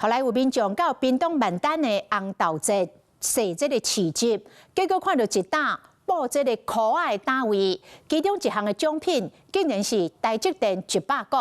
後來有民眾到屏東萬丹的紅豆節踅這個市集，結果看著一擔布這个箍仔的單位，其中一項的獎品竟然是台積電100股。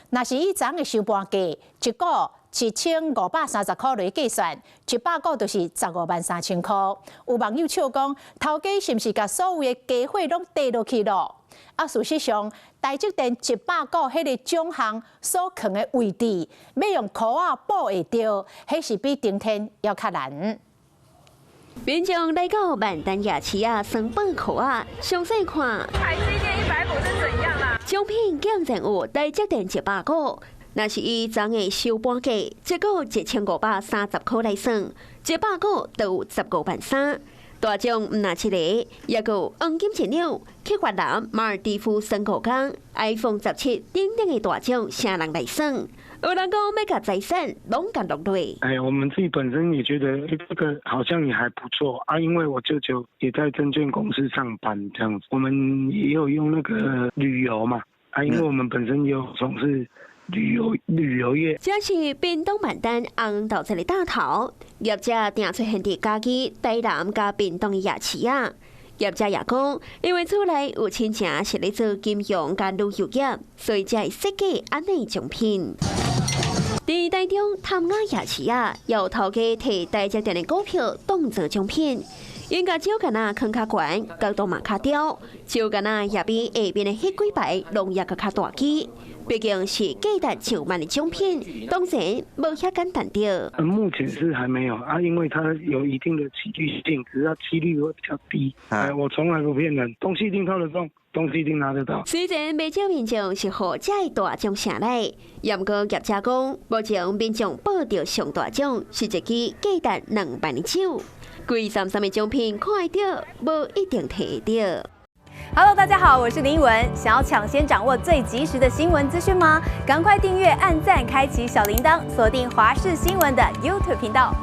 若是以昨昏的收盤價，一股1530塊來計算，100股就是153,000塊。有網友笑講，頭家是毋是共所有的家伙攏綴落去囉？啊，事實上，台積電一百股彼个獎項所囥的位置，欲用箍仔布會著，彼是比登天猶較難。民眾來到萬丹夜市啊，耍寶箍仔，詳細看。台積電100股是怎樣啊？獎品竟然有台積電一百股，若是以昨昏收盤價，一股1530塊來算，一百股就有15萬3。大獎毋但這個，猶閣有黃金一兩，去越南馬爾地夫耍五工，iPhone 17等等的大獎，啥人來耍？有人講欲共財產攏共落落。哎，我們自己本身也覺得，欸，這個好像也還不錯啊，因為我舅舅也在證券公司上班，這樣子，我們也有用那個旅遊嘛，啊，因為我們本身也有從事旅遊業。這是屏東萬丹紅豆節的檔頭，業者定出現佇嘉義、台南佮屏東的夜市仔。業者也講，因為厝內有親情是咧做金融佮旅遊業，所以才會設計按呢獎品。佇台中潭雅夜市仔，有頭家提台積電的股票當做獎品，𪜶共酒罐仔囥較懸，角度嘛較刁，酒罐仔也比下面的彼幾排攏猶閣較大支。畢竟是價值上萬的獎品，當然無遐簡單著。目前是還沒有啊，因為它有一定的幾率性，只是它幾率會比較低。哎，我從來不騙人，東西一定套得中，東西一定拿得到。雖然袂少民眾是予這个大獎嚇來，毋過業者講，目前民眾報著上大獎是一支價值2萬的酒，貴參參的獎品看會著，無一定提會著。 Hello，大家好，我是林文。想要搶先掌握最及時的新聞資訊嗎？趕快訂閱、按讚、開啟小鈴鐺，鎖定華視新聞的 YouTube 頻道。